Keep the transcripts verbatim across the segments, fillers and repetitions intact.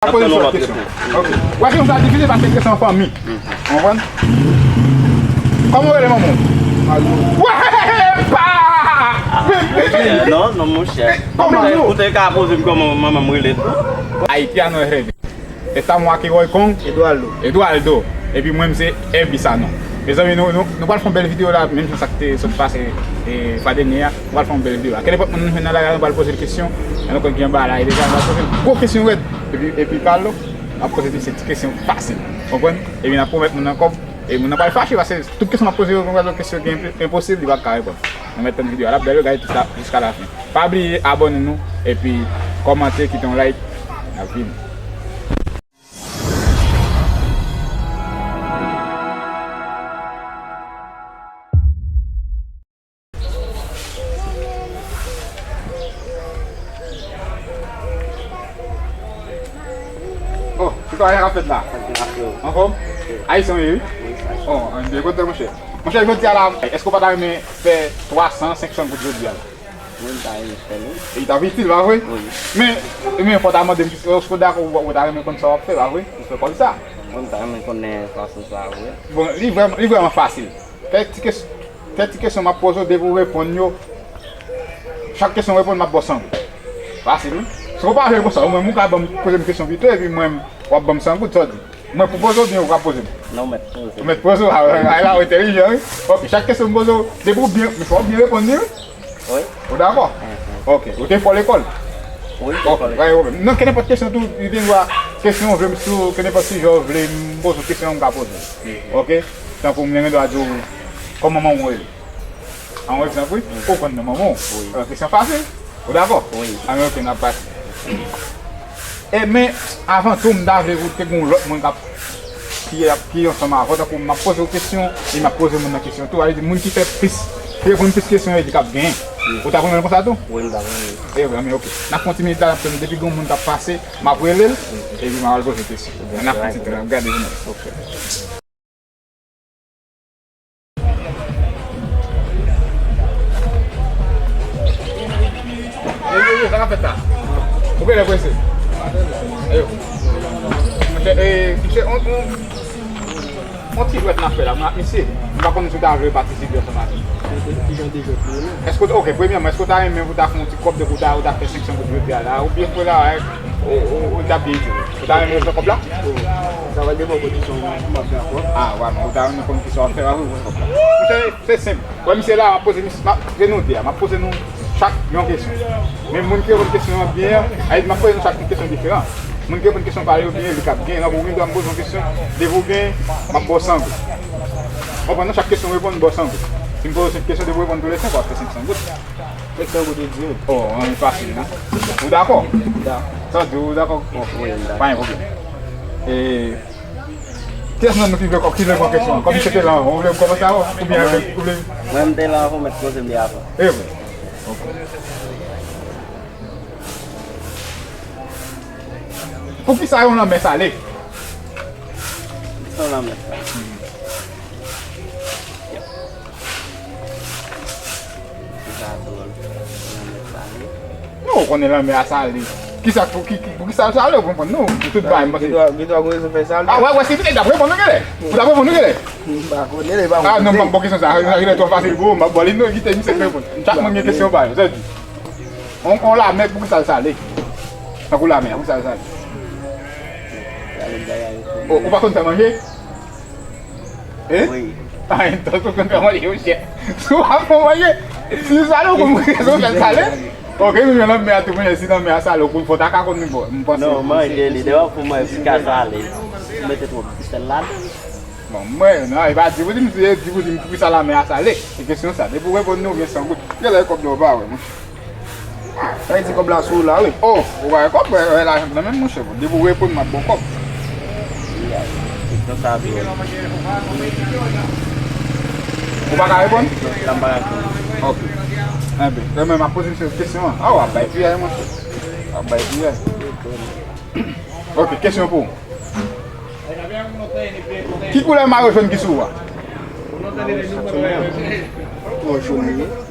Ap poze sou lòt kesyon. Ok. Ou wè kesyon sa difisil paske kesyon fanmi. Ou konprann? Kòman w rele manman w? Wè pa! Non, non, monchè. Kòman? Ou te ka poze m kòman manman m rele tou. Haitiano R V. Estamos aquí hoy con Eduardo. Eduardo. Epi mwen, m se Evi Sanon. Mezanmi, nou, nou, nou pral fè yon bèl videyo la, menm jan sa k te sot pase, e, fwa dènye a. Nou pral fè yon bèl videyo la. Kenenpòt moun nou jwenn nan lari a, nou pral poze l kesyon. E nou konn ki anba la, e deja, nou pral poze l gwo kesyon rèd. Epi, epi Carlo, n ap poze misye ti kesyon fasil. Konprann? Epi n ap pwomèt moun nan kòb. E moun nan pral fache, paske tout kesyon m ap poze yo, nou pral kesyon ki enp-, enposib, li p ap ka reponn. Nou mèt tann videyo a, l ap bèl, gade tout la, jiska la fen. Pa bliye abòne nou, epi kòmante, kite yon like. N ap vini. Oh, se kòman sa ap fèt la? Anfòm? Ayisyen w ye, wi? Oh, ann byen kontan, monchè. Monchè, jodi a la, èske w pa ta renmen fè twa san, senk san goud jodi a la? Wi, m ta renmen fè l, wi. E li t ap itil, pa vre? Wi. Men, men fò w ta mande m, èske w dakò, ou, ou ta renmen konn sa w ap fè, pa vre? Pou fè kòb sa. Wi, m ta renmen konnen fason sa, wi. Bon, li vrèman, li vrèman fasil. Kèk ti kes-, kèk ti kesyon m ap poze w, depi w reponn yo, chak kesyon w reponn, m ap ba w san goud. Fasil, wi. Si w pa vle konsa, ou menm ou ka ban m, poze m kesyon pito, epi mwen, w ap ban m san goud, sa w di? Mwen pou poze w oubyen ou ka poze m? Non, mèt poze. Mèt poze w, a, a, la, ou entèlijan, wi. Ok, chak kesyon m poze w, depi w byen, men fò w byen reponn li, wi. Wi. Ou dakò? Mhm. Ok, ou te fò lekòl? Wi, m te fò lekòl. Ok, pa gen pwoblèm. Non, kenenpòt kesyon tou, ou gen dwa, kesyon w vle m sou, kenenpòt sijè w vle m poze w kesyon, m ka poze w. Mhm. Ok? Tankou m gen dwa di w, kòman manman w rele? An yon egzanp, wi. Ou konn non manman w. Wi. Yon kesyon fasil. Ou dakò? Wi. An, ok, n ap pase. E men, avan tou, m ta vle pou te gen yon lòt moun k ap, ki ap, ki ansanm avè w, tankou m ap poze w kesyon, e m ap poze moun nan kesyon tou. Sa vle di, moun ki fè plis, ki reponn plis kesyon, e li k ap genyen. Wi. Ou t ap renmen l konsa tou? Wi, m t ap renmen. E vre, men ok. N ap fè yon ti minit la, n ap tann depi gen yon moun k ap pase, m ap rele l, epi m al poze kesyon. N ap fè yon ti tan, n ap gade jounen. Ok. Yo, yo, yo, sa k ap fèt la? Ou genlè prese? Yo. Monchè, e, monchè, on, on, on ti jwèt n ap fè la, mwen ak misye. M pa konn si w ta vle patisipe ansanm avè m. Ki jan de jwèt nou ye menm? Èske w, ok, premyèman, èske w ta renmen pou w ta fè yon ti kòb de pou w ta, ou ta fè senk san goud jodi a la, oubyen frè la, ou, ou, ou ta byen itil? Ou ta renmen fè kòb la? Sa va depann kondisyon m ap dakò. Ah, wè, men ou ta renmen konn kisa w ap fè, pa vre, ou konn kòb la. Se, se senp. Wè, misye la, m ap poze misye, m ap, se nou de a, m ap poze nou chak yon kesyon. Men moun ki reponn kesyon an byen an, a, m ap poze nou chak yon kesyon diferan. Moun ki reponn kesyon pa yo byen, li k ap gen. Donk, ou gen dwa m poze yon kesyon, depi w gen, m ap ba w san goud. Konprann, non? Chak kesyon w reponn, m ba w san goud. Si m poze w senk kesyon, depi w reponn tou le senk, w ap fè senk san goud. Senk san goud ou di wi. Oh, an, li fasil, non? Ou dakò? Dakò. Sa w di, ou dakò? Wi, m dakò. Pa gen pwoblèm. E, kiyès nan nou ki vle, ki vle pran kesyon an? Kòm misye te la anvan, ou vle m kòmanse avè w? Oubyen ou vle, ou vle? Mwen, m te la anvan, mèt poze m li avan. E vre. Ok. Poukisa yon lanmè sale? Poukisa yon lanmè sale? Sa dwòl. Lanmè sale. Non, ou konnen lanmè a sale. Kisa, pou ki, ki, poukisa l sale, ou konprann, non? Pou tout bagay, m panse. Gen dwa, gen dwa gen rezon fè sale. Ah, wè, wè, se vide, dapre mwen, nou genlè. Ou dapre mwen, nou genlè. M pa konnen, li pa mwen. Ah, non, m p ap ba w kesyon sa. Sa genlè twò fasil pou ou, m p ap ba w li, non, kite misye reponn. Chak moun gen kesyon pa yo, sa di. On, on lanmè, poukisa l sale? Tankou lanmè a, poukisa l sale? Sale bagay yo. Ou, ou pa konn fè manje? Hein? Wi. Ah, entonces ou konn fè manje, monchè. Si w ap fè manje, si l sale, ou konn rezon fè l sale. Ok, nou jwenn lanmè a tou, monchè, si lanmè a sale, ou konn fò w ta ka konn li, bon, m panse. Non, manje li, devan pou mwen, si ka sale. Ou mete twòp sèl ladan. Bon, mwen, non, e pa di pou di m, di pou di m, poukisa lanmè a sale. Se kesyon sa. Depi w reponn li, ou gen san goud. Genlè kòb la, ou pa wè, monchè. Sa vle di kòb la sou ou la, wi. Oh, ou pa wè kòb, wè, wè lajan nan men m, monchè. Bon, depi w reponn, m ap ba w kòb. Ou pa ka reponn? Non, m pa ka reponn. Ok. Enben, mwen menm, m ap poze misye kesyon an. Ah, w ap bay piyay, monchè. W ap bay piyay. Ok, kesyon pou ou. Ki koulè mayo jòn ki sou ou a?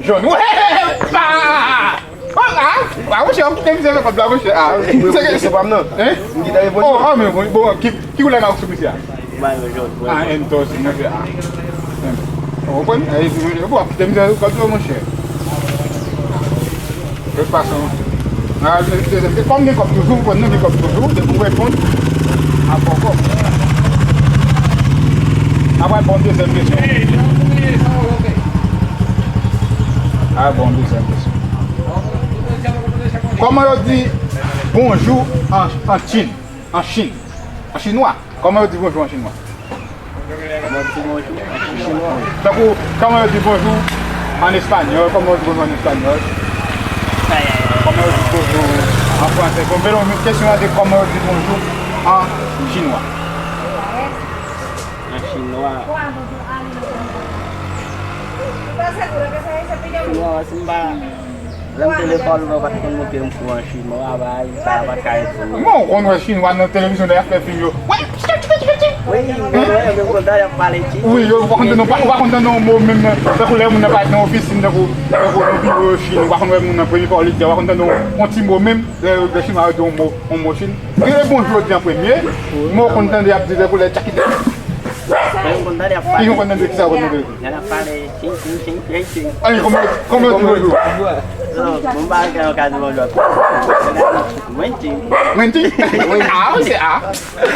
Jòn. Wè! Pa! Ah, ah, ah, monchè, w ap kite misye fè kòb la, monchè. Ah, se ke se pa m nan. Hein? M ki ta reponn. Oh, ah, men bon, bon, ki, ki koulè mayo sou misye a? Mayo jòn. Ah, M douz, monchè. Ah. Ou konprann? Eh, bon, w ap kite misye fè kòb la, monchè. Lòt fason. Ah, se, se, se, kòm gen kòb toujou, ou konn gen kòb toujou, depi w reponn, ap fè kòb. Apre, bon, dezyèm kesyon. Ah, bon, dezyèm kesyon. Kòman yo di bonjou an, an Chin? An Chin. An chinwa. Kòman yo di bonjou an chinwa? Kòman yo di bonjou an chinwa? Tankou, kòman yo di bonjou an espanyòl? Kòman yo di bonjou an espanyòl? Kòman yo di bonjou an fransè? Bon, men kesyon an se kòman yo di bonjou an chinwa. An chinwa. Chinwa, si m pa, lè m te lekòl, mwen pa t konn montre m kou an chinwa, bagay sa pa t ka ede m. Bon, ou konn wè chinwa nan televizyon lè y ap fè fim yo. Wi, m konn wè yo, men m konn tande y ap pale chin. Wi, yo, ou pa konn tande, ou pa, ou pa konn tande yon mo menm, tankou lè moun nan parèt nan ofisin, tankou, tankou nan biwo yo chin, ou pa konn wè moun nan premye fwa ou li di, ou pa konn tande yon, yon ti mo menm, lè, lè chinwa yo di yon mo, yon mo chin. Gen le bonjou yo di an premye, men ou konn tande y ap di tankou lè tchakitè. Mwen m konn tande y ap pale. Ki jan w konn tande, kisa w konn tande? Lè y ap pale, ching, ching, ching, ching, ching. Ay, kòman, kòman w di bonjou? Non, bon, m pa gen yon ka di bonjou. Mwen ching. Mwen ching? Ah, wi, se a.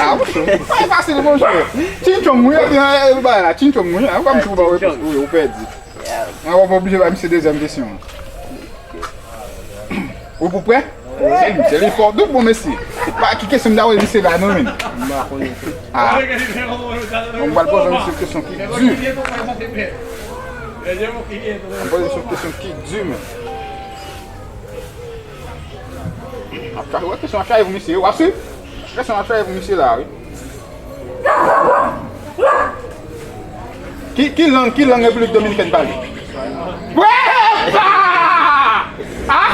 Ah, wi. Ay, fasil, monchè. Chin chong, wi, epi, eh, bagay la, chin chong, wi. Ah, kòm si ou pa repons, wi, ou pèdi. Ah, w ap oblije ba misye dezyèm kesyon an. Ou pou prè? Wi, misye, li fò tou, bon, mesye. Pa, ki kesyon m ta poze misye la, non, men? M pa konnen. Ah. Bon, m pral poze misye kesyon ki di. M poze misye kesyon ki di, men. Ap chaje, wè, kesyon ap chaje pou misye, w ap swiv? Kesyon ap chaje pou misye la, wi. Ki, ki lang, ki lang Repiblik Dominikèn pale? Wè! Ah! Ah!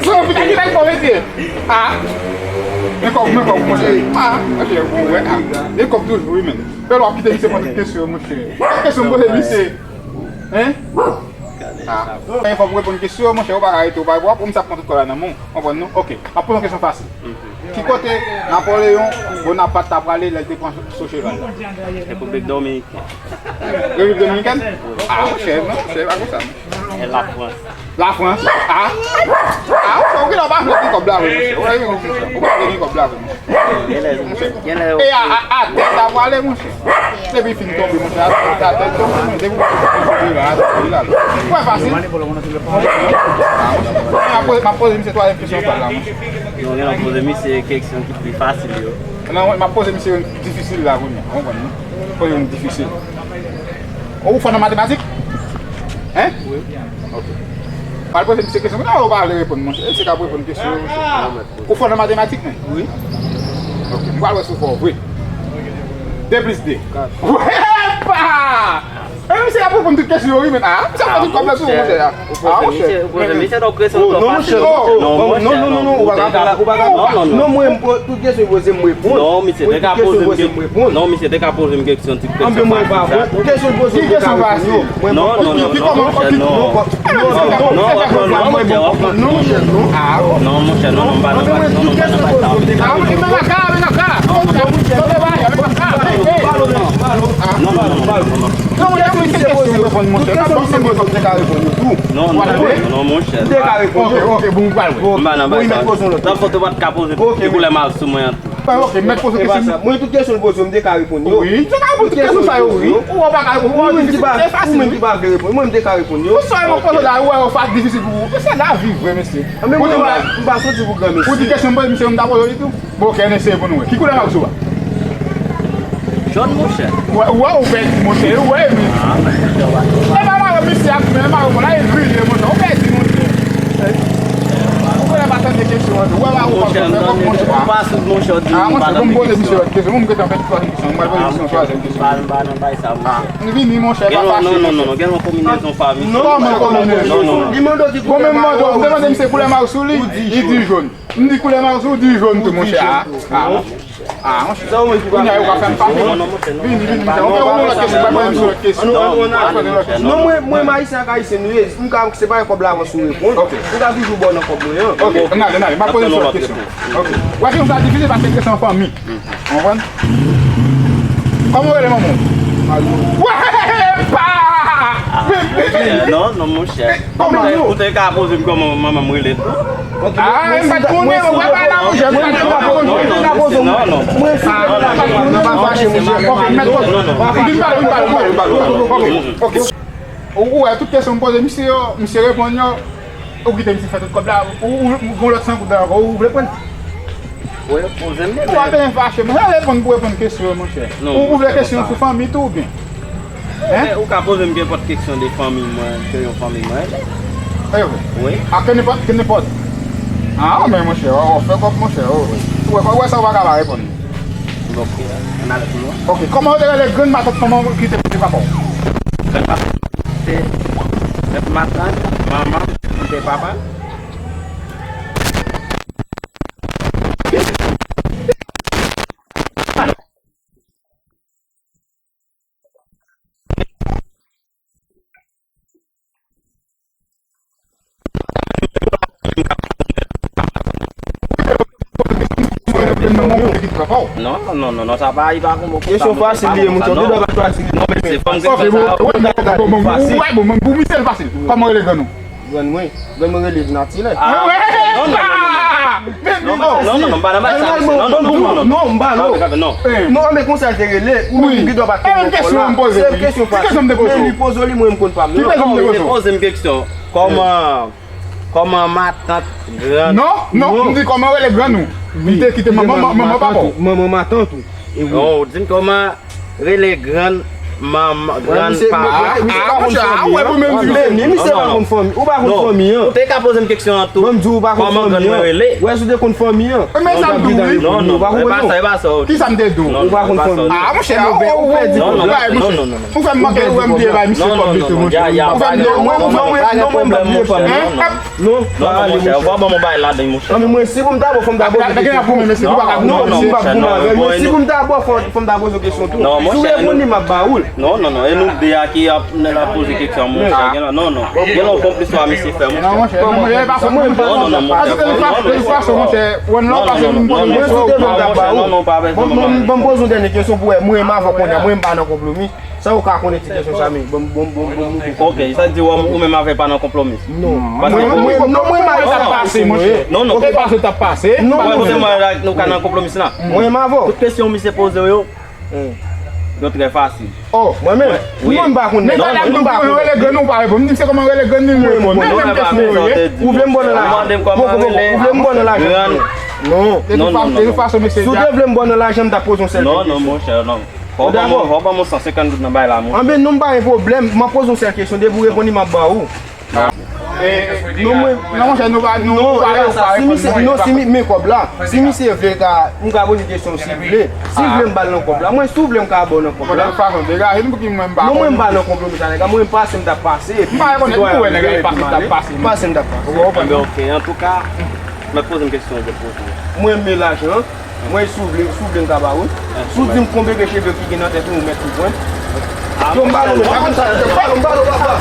Son pitit ki fè kòb, mesye. Ah! Men kòb, men kòb, monchè. Ah! Monchè, ou wè, ah. Men kòb toujou, wi, men. Fè lè w ap kite misye poze kesyon, monchè. Kesyon m poze misye. Hein? Ah. Fòk ou reponn kesyon, monchè, ou pa ka rete, ou pa, ou ap, ou misye ap pran tout kò la nan men w, konprann nou? Ok, m ap poze yon kesyon fasil. Ki kote Napoleyon Bonapat ta prale lè l te pran so cheval la? Repiblik Dominikèn. Repiblik Dominikèn? Ah, monchè, non, monchè, pa konsa, non. E Lafrans. Lafrans? Ah? Ah, ou gen lè w pa vle gen kòb la vre, monchè. Ou pa vle gen kòb la vre, monchè. Genlè, genlè yo. E a, a, atè ta prale, monchè. Depi fin tonbe, monchè, atè, atè tonbe, men depi w tonbe la, atè la. Ou wè fasil? M ap poze, m ap poze misye twazyèm kesyon pa la, monchè. Non, gen lè w poze misye kesyon ki pi fasil yo. Non, m ap poze misye yon difisil la, kounye a, ou konprann, non? Poze yon difisil. Ou fò nan matematik? Hein? Wi. Ok. M pral poze misye kesyon, men ou pa vle reponn, monchè. Misye ka reponn kesyon, monchè. Ou fò nan matematik, men? Wi. Ok, m pral wè si w fò vre. De plis de. Kat. Epa! E misye ap reponn tout kesyon yo, wi, men. Ah, misye ap fè tout kòb la sou ou, monchè. Ou poze misye, ou poze misye, donk, kesyon twò fasil. Non, monchè, non, non, non, ou pa ka fè la, ou pa ka. Non, non, non. Non, mwen, m po-, tout kesyon poze, m reponn. Non, misye te ka poze m kesyon. Non, misye te ka poze m kesyon ti kesyon fasil sa. Kesyon poze, m te ka reponn yo. Non, non, non, non, monchè, non. Non, non, non, non, monchè, non. Non, monchè, non, non, m pa nan bagay sa. Non, non, non, non, non, monchè. Non, non, non, non, monchè. M pa nan bagay sa. Nan foto pa t ka poze ki koulè mask sou mwen an. Mwen tout kesyon l poze m te ka reponn yo. Wi, m te ka reponn tout kesyon sa yo, wi. Ou wè pa ka reponn, ou wè difisil, se fasil, wi. Ou menm ki pa vle reponn, mwen m te ka reponn yo. Ou sòlman poze la, ou wè yo fa difisil pou ou. Se lavi vre, mesye. Anben mwen m pa soti pou gran mesye. Ou di kesyon m poze misye, m ta poze li tou. Bon, ok, ann eseye pou nou wè. Ki koulè mask ou a? Jòn, monchè. Ou wè, ou wè, ou pèdi, monchè, ou wè, men. E pa mare misye ak men, mare, bon, la, e griye, monchè, ou pèdi, monchè. Ou konnen pa tande kesyon an tou. Ou wè pa ou pa konn fè kòb, monchè. Ou pa sou, monchè, ou di nou pa tande kesyon. Ah, monchè, bon, m poze misye lòt kesyon. Bon, m gentan fè twazyèm kesyon. M pral poze misye yon twazyèm kesyon. M pa, m pa nan bay sa, monchè. Ah, m vini, monchè, pa fache. Non, non, non, non, gen yon konbinezon pa misye. Non, men konbinezon. Li mande w ki koulè mayo. Bon, men m mande w, m te mande misye koulè mayo sou li, li di jòn. M di koulè mayo sou, ou di jòn tou, monchè. Ah, ah. Ah, monchè. Sa ou menm ki pa kounye a yo ka fè m fache. Vini, vini, monchè. Ou gen yon lòt kesyon, pa pale m sou lòt kesyon. Non, mwen, mwen Ayisyen ak Ayisyen nou ye. M ka separe kòb la avan si w reponn. Ok. M ka toujou ba w nan kòb mwen an. Ok, ann ale, ann ale. M ap poze m sou lòt kesyon. Ok. Ou wè se yon sa difisil paske se an fanmi. Ou konprann? Kòman w rele manman w? Mario. Wè, pa! Non, non, monchè. Kòman nou? Ou te ka poze m kòman manman m rele tou. Ah, m pa t konnen, ou pa pale la, monchè, m pa t konnen, monchè, m pa t konnen. Non, non. Mwen, si mwen pa t konnen, m pa fache, monchè. Ok, mèt kote. Vin pale, vin pale, vin pale, vin pale. Ok, ok. Ou, ou wè, tout kesyon m poze misye yo, misye reponn yo, ou kite misye fè tout kòb la, ou, ou, ou gon lòt san goud la ankò, ou vle pran l? Ou pa byen fache, monchè, reponn pou reponn kesyon yo, monchè. Ou, ou vle kesyon sou fanmi tou oubyen? Hein? Ou ka poze m kenpòt kesyon de fanmi mwen, ke yon fanmi mwen rele. Wi. A ke nenpòt, ke nenpòt. Ah, men monchè, w ap fè kòb, monchè. Ou wè, ou wè sa ou pa ka pa reponn. Ok, ann ale pi lwen. Ok, kòman yo te rele grann matant manman w ki te papa w? Grann matant, se, se matant, manman, se papa. Non, non, non, non, non, sa pa, li pa konn kesyon fasil li ye, monchè. Ou te dwe pa chwazi. Non, men se fanm ki fè sa. Ou wè, bon, pou misye l fasil. Kòman rele grann ou? Grann mwen, grann mwen rele Natilè. Ah, non, non, non, non, non. Non, non, non, non, m pa nan bagay sa, mesye. Non, non, non, non, non. Non, m pa non. Non, men konsa l te rele, ou menm ou gen dwa pa t konn non kò la. Se kesyon fasil. Men li poze w li, mwen m konn pa m. Non, li te poze m kesyon. Kòman, kòman matant, grann... Non, non, m di kòman rele grann ou. Li te kite manman, manman papa w. Manman matant ou. Non, ou di m kòman rele grann manman, grann papa. Ah, monchè, ah, ou wè pou menm di. Men misye pa konn fanmi. Ou pa konn fanmi an. Ou te ka poze m kesyon an tou. Ban m di w ou pa konn fanmi an. Kòman grann mwen rele? Wè si w te konn fanmi an. Men sa m di w wi. Non, non, e pa sa, e pa sa. Kisa m te di w? Ou pa konn fanmi an. Ah, monchè, ou pèdi kòb la. Non, non, non, non. Ou fè m manke, ou wè m bliye bay misye kòb li tou, monchè. Ou fè m non, mwen, mwen, mwen, non, mwen, m pa bliye fanmi an. Non, non, monchè, ou pa ban m yon bagay ladan, monchè. Non, men mwen, si pou m ta ba w, fò m ta ba w kesyon. Non, non, monchè, non, non, non. Si pou m ta ba w, fò, fò m ta poze w kesyon tou. Si w reponn li, m ap ba ou l. Non, non, non, e nou de a ki ap, n ap poze kesyon, monchè. Gen la, non, non. Gen yon konplis a misye fè, monchè. Non, monchè, non, monchè, e pa sa, monchè. Non, non, non, monchè. An tout fason, monchè, wè, non, pa se moun poze kesyon. Non, non, non, pa bezwen, non, non. Bon, bon, bon, m poze yon dènye kesyon pou wè, mwen, m avè w kounye a, mwen, m pa nan konplomi. Sa ou ka konnen ti kesyon sa, men bon, bon, bon, bon, bon. Ok, sa di ou, ou menm avè pa nan konplomis? Non. Paske mwen, mwen, non, mwen, mwen, sa pase, monchè. Non, non. Ou te pase, t ap pase. Non, non, non. Mwen, se mwen la, nou ka nan konplomis la. Mwen, m avè w. Tout kesyon misye poze w yo, yo trè fasil. Oh, mwen menm? Wi. Mwen, m pa konn nèg. Mwen, m pa konn. Rele grann ou pa reponn. M di misye kòman rele grann li, li reponn. Menm kesyon yo ye. Ou vle m ba w nan lajan? Ou vle m ba w nan lajan? Non. Non, non, non, non. Si w te vle m ba w nan lajan, m t ap poze yon sèl kesyon. Non, non, monchè, non. Fò w ban mwen, fò w ban mwen san senkant goud nan bay la, monchè. Anben, non, m pa gen pwoblèm. M ap poze yon sèl kesyon. Depi w reponn li, m ap ba ou. Non, mwen. Non, monchè, nou pa, nou, nou pa, e pa sa, si misye, non, si mi, men kòb la. Si misye vle ka, m ka poze kesyon si l vle. Si l vle m ba l nan kòb la. Mwen, si w vle m ka ba w nan kòb la. Non, mwen, m pa nan konplomi sa, nèg la. Mwen, pase m t ap pase. M pa rekonèt, m wè nèg la, e pase m t ap pase. Pase m t ap pase. Ou konprann? Anben, ok. Antouka, mèt poze m kesyon, mèt poze m. Mwen, men lajan. Mwen, si w vle, si w vle, m ka ba ou. Si w di m konbyen de cheve ki gen nan tèt ou, ou mèt tou pran. Yo, m ba nou, m ba nou, m ba nou, papa.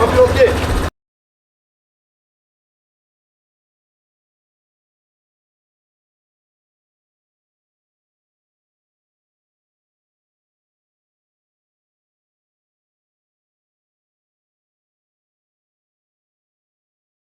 Ok, ok.